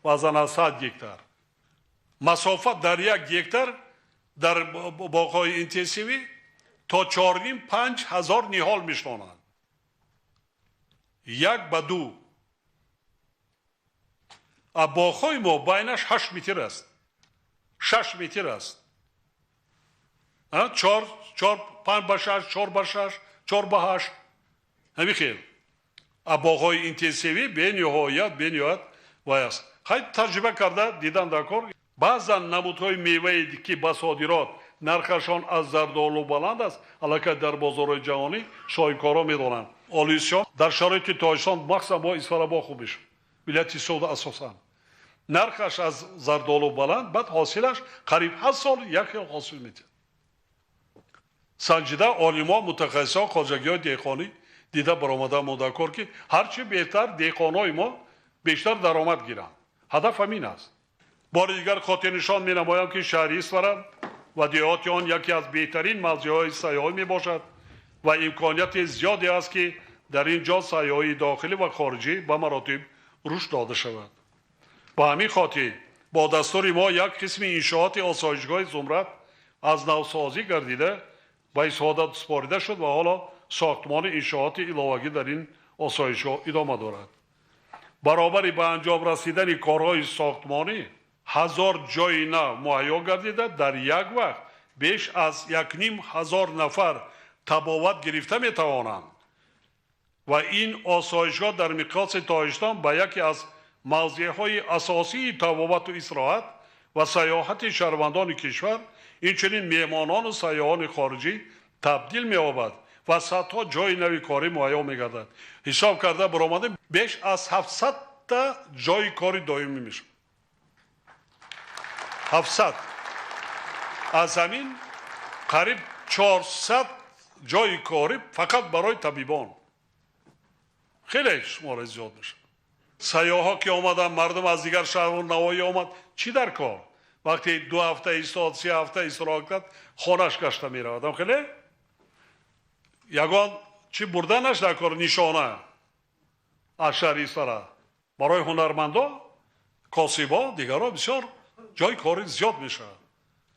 Баъзан аз 100 гектар. Масофа дар 1 гектар дар боғҳои интенсивӣ то 4,5-5 ҳазор ниҳол мешонанд. 1 ба 2. А боғҳои мо байнаш 8 метр аст. 6 метр аст. 4, 4, 5 ба 6, 4 ба 6, 4 ба 8. Ҳамин хел. А боғҳои интенсивӣ бениҳоят вай аст. Хай таҷриба карда дидан дар кор. Баъзан намудҳои мевае ки ба содирот Нархашон аз зардолу баланд аст, аллакай дар бозорҳои ҷаҳонӣ соҳибкорон медонанд. Олисиён дар шароити Тоҷикистон, махсусан бо Исфара бо хуб мешавад. Вилояти Суғд асосан. Нархаш аз зардолу баланд, баъд ҳосилаш қариб ҳар сол як хел ҳосил медиҳад. Санҷида олимон, мутахассисон, хоҷагиҳои деҳқонӣ дида баромада мондакор, ки ҳарчи беҳтар деҳқонҳои мо бештар даромад гиранд. Ҳадаф ҳамин аст. Бори дигар хотирнишон менамоям, ки шаҳри Исфара ва деҳоти он яке аз беҳтарин мавзеъҳои сайёҳӣ мебошад ва имконияти зиёде аст, ки дар ин ҷо сайёҳии дохилӣ ва хориҷӣ ба маротиб рушд дода шавад. Ба ҳамин хотир бо дастури мо як қисми иншооти осоишгоҳи Зумрад аз навсозӣ гардида ба истифода супорида шуд ва ҳоло сохтмони иншооти иловагӣ дар ин осоишгоҳ идома дорад. Баробари ба анҷом расидани корҳои сохтмонӣ 1000 ҷойи нав муҳайё гардида, дар як вақт беш аз 1500 нафар табобат гирифта метавонанд ва ин осоишгоҳ дар миқёси Тоҷикистон ба яке аз мавзеъҳои асосии табобату истироҳат ва сайёҳати шаҳрвандони кишвар, инчунин меҳмонону сайёҳони хориҷӣ табдил меёбад ва садҳо ҷойи нави корӣ муҳайё мегардад. Ҳисоб карда баромадем, беш аз 700-та ҷойи кори доимӣ мешавад. 700. Аз ҳамин қариб 400 ҷойи корӣ фақат барои табибон. Хеле шумораи зиёд мешавад. Сайёҳҳо ки омаданд, мардум аз дигар шаҳру навоҳӣ омад, чӣ дар кор? Вақте 2 ҳафта истод, 3 ҳафта истироҳат кард, хонаш гашта меравад. Хеле ягон чӣ бурданаш дар кор, нишона аз шаҳри Исфара. Барои ҳунармандо, косибо, дигарро бисёр ҷойи кори зиёд мешавад.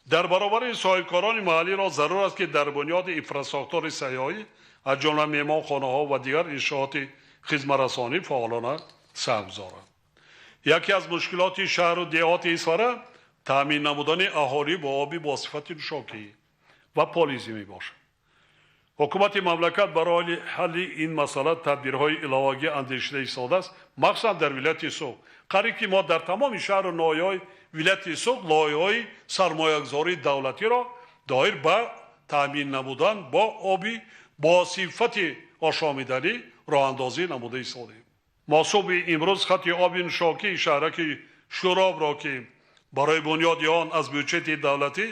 Дар баробари соҳибкорони маҳаллиро зарур аст, ки дар бунёди инфрасохтори сайёҳӣ аз ҷумла меҳмонхонаҳо ва дигар иншооти хизматрасонӣ фаъолона саҳм гузоранд. Яке аз мушкилоти шаҳру деҳоти Исфара таъмин намудани аҳолӣ бо оби бо сифати нӯшокӣ ва полизӣ мебошад. Ҳукумати мамлакат барои ҳалли ин масъала тадбирҳои иловагӣ андешида истодааст, махсусан дар вилояти Суғд. Қариб ки мо дар тамоми шаҳру ноҳияҳои вилояти Суғд лоиҳаҳои сармоягузории давлатиро доир ба таъмин намудан бо оби бо сифати ошомиданӣ роҳандозӣ намуда истодаем. Мо субҳи имрӯз хати оби нӯшокии шаҳраки Шӯробро, ки барои бунёди он аз бюҷети давлатӣ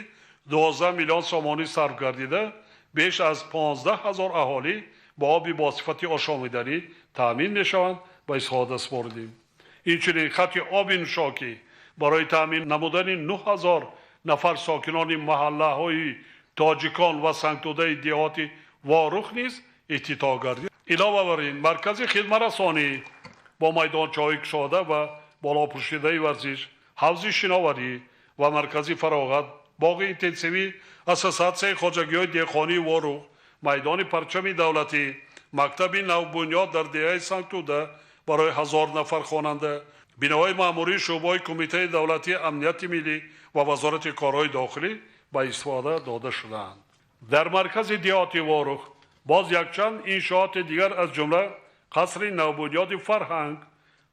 12 миллион сомонӣ сарф гардида, беш аз 15 000 аҳолӣ бо оби бо сифати ошомиданӣ таъмин мешаванд ва истифода супоридем. Инчунин хати оби нӯшокӣ барои таъмин намудани 9000 нафар сокинони маҳаллаҳои тоҷикон ва сангтӯдаи деҳоти Ворух низ ифтитоҳ гардид. Илова бар ин, маркази хидматрасонӣ бо майдончаҳои кушода ва болопӯшидаи варзиш, ҳавзи шиноварӣ ва маркази фароғат, боғи интенсивӣ, ассотсиатсияи хоҷагиҳои деҳқонии Ворух, майдони парчами давлатӣ, мактаби навбунёд дар деҳаи Сангтӯда барои 1000 нафар хонанда, биноҳои маъмурии шӯъбаҳои Кумитаи давлатии амнияти миллӣ ва Вазорати корҳои дохилӣ ба истифода дода шудаанд. Дар маркази деҳоти Ворух боз якчанд иншооти дигар аз ҷумла қасри навбунёди фарҳанг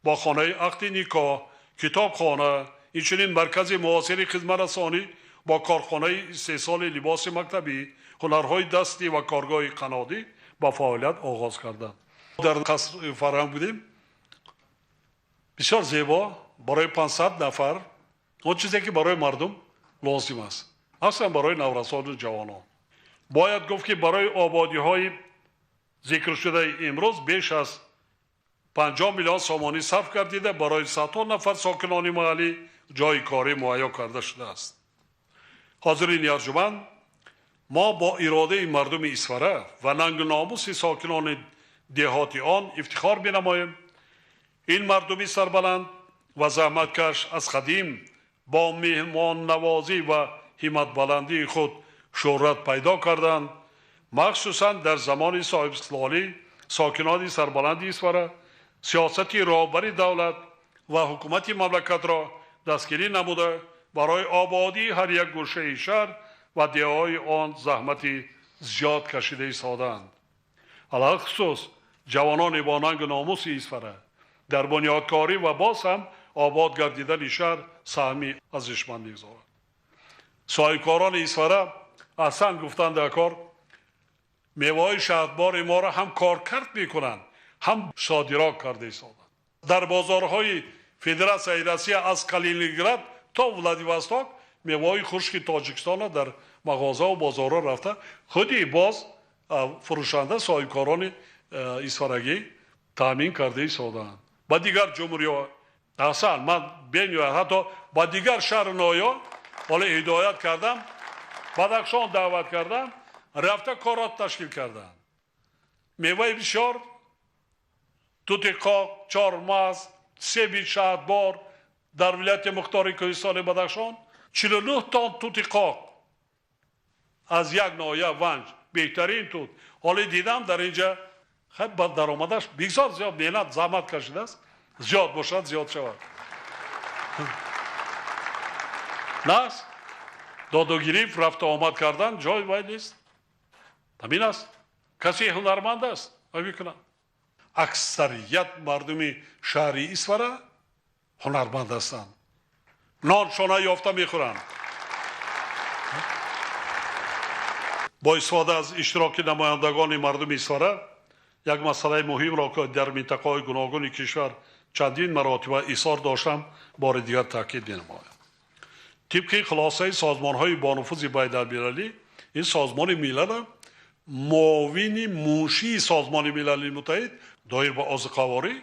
бо хонаи ақди никоҳ, китобхона, инчунин маркази муосири хизматрасонӣ бо корхонаи истеҳсоли либоси мактабӣ, ҳунарҳои дастӣ ва коргоҳи қаннодӣ ба фаъолият оғоз карданд. Дар қасри фарҳанг будем, бисёр зебо, барои 500 нафар, он чизе ки барои мардум лозим аст, аслан барои наврасону ҷавонон. Бояд гуфт, ки барои ободиҳои зикршудаи имрӯз беш аз 50 миллион сомонӣ сарф гардида, барои садҳо нафар сокинони маҳаллӣ ҷойи корӣ муҳайё карда шудааст. Ҳозирини арҷуманд, мо бо иродаи мардуми Исфара ва нангу номуси сокинони деҳоти он ифтихор менамоем. Ин мардуми сарбаланд ва заҳматкаш аз қадим бо меҳмоннавозӣ ва ҳимматбаландии худ шӯҳрат пайдо карданд. Махсусан дар замони соҳибистиқлолӣ сокинони сарбаланди Исфара сиёсати роҳбари давлат ва ҳукумати мамлакатро дастгирӣ намуда, барои ободии ҳар як гӯшаи шаҳр ва деҳаҳои он заҳмати зиёд кашида истодаанд. Алалхусус ҷавонони бо нангу номуси Исфара дар бунёдкорӣ ва боз ҳам обод гардидани шаҳр саҳми арзишманд мегузоранд. Соҳибкорони Исфара Аҳсан гуфтан дар кор, меваҳои шаҳдбори моро ҳам коркард мекунанд, ҳам содирот карда истодаанд. Дар бозорҳои Федератсияи Россия аз Калининград то Владивосток меваҳои хушки Тоҷикистонро дар мағоза ва бозорҳо рафта худи боз фурӯшанда соҳибкорони исфарагӣ таъмин карда истодаанд. Ба дигар ҷумҳуриҳо аҳсан, ман бениҳоят ҳатто ба дигар шаҳру ноҳияҳо ҳоло ҳидоят кардам, Бадахшон даъват кардам, рафта корро ташкил карданд. Меваи бисёр, тути қоқ, чормағз, себи шаҳдбор дар вилояти Мухтори Кӯҳистони Бадахшон 49 тонн тути қоқ аз як ноҳия Ванҷ, беҳтарин тут. Ҳоло дидам дар инҷа ба даромадаш бисёр зиёд меҳнат заҳмат кашидааст, зиёд бошад, зиёд шавад. Нас додугирифт, рафту омад кардан ҷой вай нест. Ҳамин аст. Касе ҳунарманд аст, вай мекунад. Аксарият мардуми шаҳри Исфара ҳунарманд ҳастанд. Ноншона ёфта мехӯранд. Бо истифода аз иштироки намояндагони мардуми Исфара як масъалаи муҳимро, ки дар минтақаҳои гуногуни кишвар чандин маротиба изҳор доштам, бори дигар таъкид менамоям. Тибқи хулосаи созмонҳои бонуфузи байналмилалӣ, ин Созмони Милал муовини муншии Созмони Милали Муттаҳид доир ба озуқаворӣ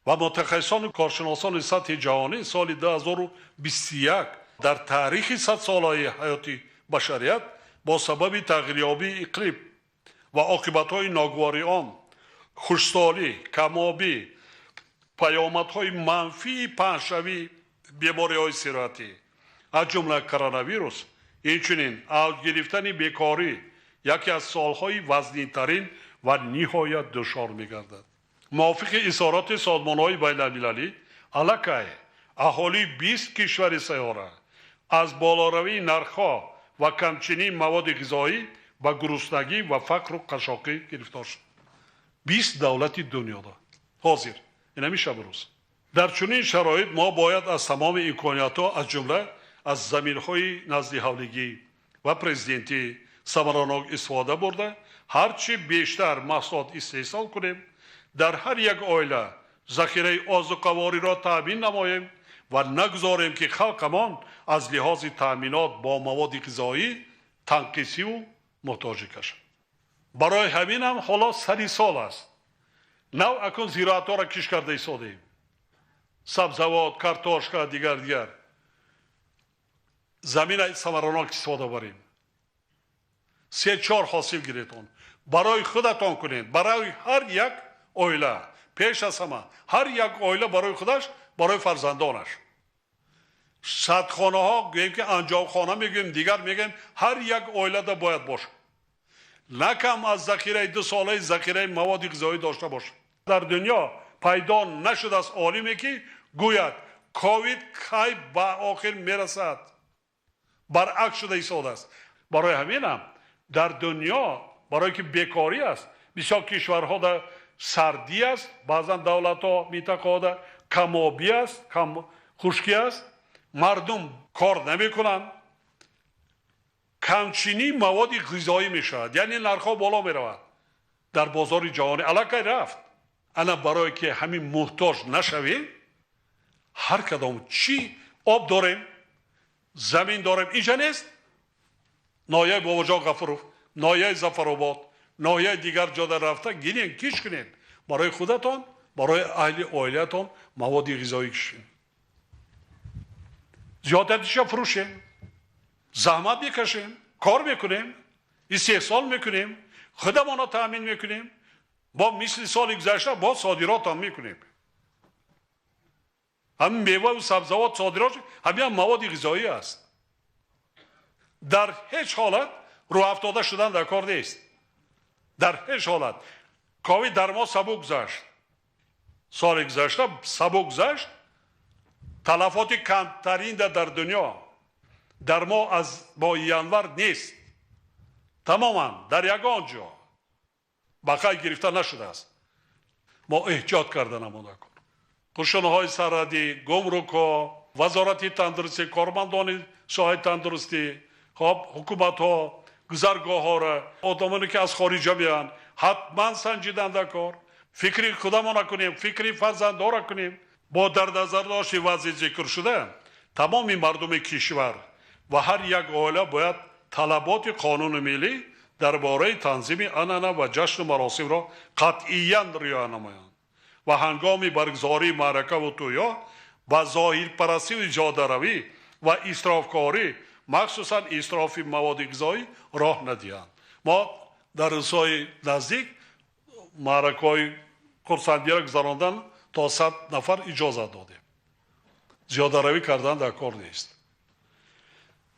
ва мутахассисону коршиносони сатҳи ҷаҳонӣ соли 2021 дар таърихи садсолаи ҳаёти башарият бо сабаби тағйирёбии иқлим ва оқибатҳои ногувори он, хушксолӣ, камобӣ, паёмадҳои манфии паҳншавии бемориҳои сироятӣ, аз ҷумла коронавирус, инчунин авҷ гирифтани бекорӣ яке аз солҳои вазнинтарин ва ниҳоят душвор мегардад. Мувофиқи изҳороти созмонҳои байналмилалӣ, аллакай аҳолии 20 кишвари сайёра аз болоравии нархҳо ва камчинии маводи ғизоӣ ба гуруснагӣ ва фақру қашоқӣ гирифтор шуд. 20 давлати дунёда ҳозир инами шабу рӯз. Дар чунин шароит мо бояд аз тамоми имкониятҳо, аз ҷумла аз заминҳои наздиҳавлигӣ ва президентӣ самаранок истифода бурда, ҳарчи бештар маҳсулот истеҳсол кунем, дар ҳар як оила захираи озуқавориро таъмин намоем ва нагузорем, ки халқамон аз лиҳози таъминот бо маводи ғизоӣ танқисиву муҳтоҷӣ кашад. Барои ҳамин ҳам ҳоло сари сол аст. Нав акун зироатҳоро киш карда истодаем. Сабзавот, картошка, дигар дигар. Замина самаранок истифода барем. 3-4 ҳосил гиретон. Барои худатон кунед, барои ҳар як оила, пеш аз ҳама, ҳар як оила барои худаш, барои фарзандонаш. Садхонаҳо, гӯем ки анҷомхона мегӯем, дигар мегӯем, ҳар як оилада бояд бошад. На кам аз захираи 2 солаи захираи маводи ғизоӣ дошта бошад. Дар дунё пайдо нашудааст олиме, ки гӯяд ковид кай ба охир мерасад. Баръакс шуда истодааст. Барои ҳаминам дар дунё, барои ки бекорӣ аст, бисёр кишварҳо дар сардӣ аст, баъзан давлатҳо, минтақаҳо камобӣ аст, хушкӣ аст, мардум кор намекунанд, камчинии маводи ғизоӣ мешавад, яъне нархҳо боло меравад дар бозори ҷаҳонӣ. Аллакай рафт. Ана барое ки ҳамин муҳтоҷ нашавем, ҳар кадом чӣ об дорем, замин дорем, инҷа нест. Ноҳияи Бобоҷон Ғафуров, ноҳияи Зафаробод, ноҳияи дигар ҷода рафта гирен, киш кунед барои худатон, барои аҳли оилаатон маводи ғизоӣ кишед. Зиёдатиша фурӯшем, заҳмат мекашем, кор мекунем, истеҳсол мекунем, худамонро таъмин мекунем, бо мисли соли гузашта бо содиротам мекунем. Ҳамин меваву сабзавот содирот, ҳамин ҳам маводи ғизоӣ аст. Дар ҳеҷ ҳолат рӯҳафтода шудан дар кор нест. Дар ҳеҷ ҳолат. Ковид дар мо сабук гузашт. Соли гузашта сабук гузашт. Талафоти камтарин дар дунё дар мо аз моҳи январ нест. Тамоман дар ягон ҷо ба қайд гирифта нашудааст. Мо эҳтиёт карда намуда кор. Қушунҳои сарҳадӣ, гумрукҳо, вазорати тандурустӣ, кормандони соҳаи тандурустӣ, Хоб, ҳукуматҳо, гузаргоҳҳоро, одамоне ки аз хориҷа меоянд, ҳатман санҷидан дар кор. Фикри худамона кунем, фикри фарзандҳоро кунем. Бо дар назардошти вазъи зикршуда, тамоми мардуми кишвар ва ҳар як оила бояд талаботи қонуни миллӣ дар бораи танзими анъана ва ҷашну маросимро қатъиян риоя намоянд ва ҳангоми баргузории маъракаву тӯйҳо ба зоҳирпарастию ҷодаравӣ ва исрофкорӣ, махсусан исрофи маводи ғизоӣ роҳ надиҳанд. Мо дар рӯзҳои наздик маъракаҳои хурсандиро гузарондан то 100 нафар иҷозат додем. Зиёдаравӣ кардан дар кор нест.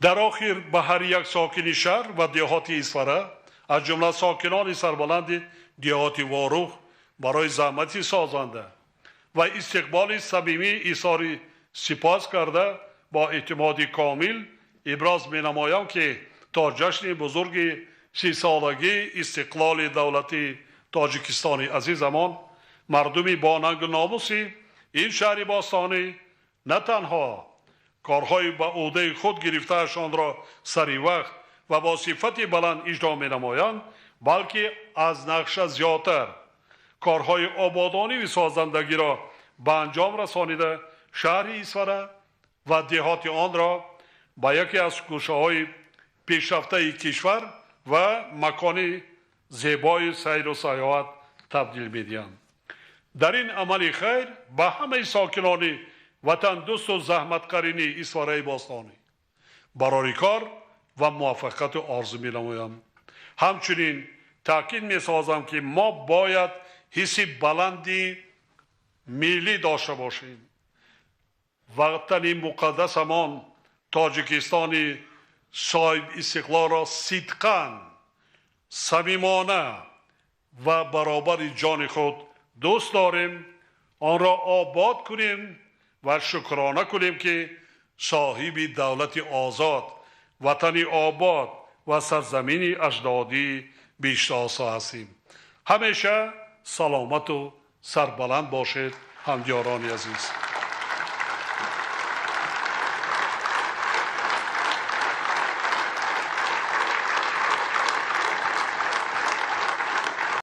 Дар охир ба ҳар як сокини шаҳр ва деҳоти Исфара, аз ҷумла сокинони сарбаланди деҳоти Ворух, барои заҳмати созанда ва истиқболи самимии изҳори сипос карда, бо эътимоди комил иброз менамоям, ки то ҷашни бузурги 30-солагии истиқлоли давлати Тоҷикистони азизамон мардуми бонангу номуси ин шаҳри бостонӣ на танҳо корҳои ба ӯҳдаи худ гирифтаашонро сари вақт ва бо сифати баланд иҷро менамоянд, балки аз нақша зиёдтар корҳои ободониву созандагиро ба анҷом расонида, шаҳри Исфара ва деҳоти онро ба яке аз гӯшаҳои пешрафтаи кишвар ва макони зебои сайру сайёҳат табдил медиҳанд. Дар ин амали хайр ба ҳамаи сокинони ватандӯсту заҳматкарини Исфараи бостонӣ барори кор ва муваффақияту орзу менамоям. Ҳамчунин таъкид месозам, ки мо бояд ҳисси баланди миллӣ дошта бошем. Ватани муқаддасамон Тоҷикистони соҳибистиқлолро сидқан, самимона ва баробари ҷони худ дӯст дорем, онро обод кунем ва шукрона кунем, ки соҳиби давлати озод, ватани обод ва сарзамини аҷдодии бештоса ҳастем. Ҳамеша саломату сарбаланд бошед, ҳамдиёрони азиз.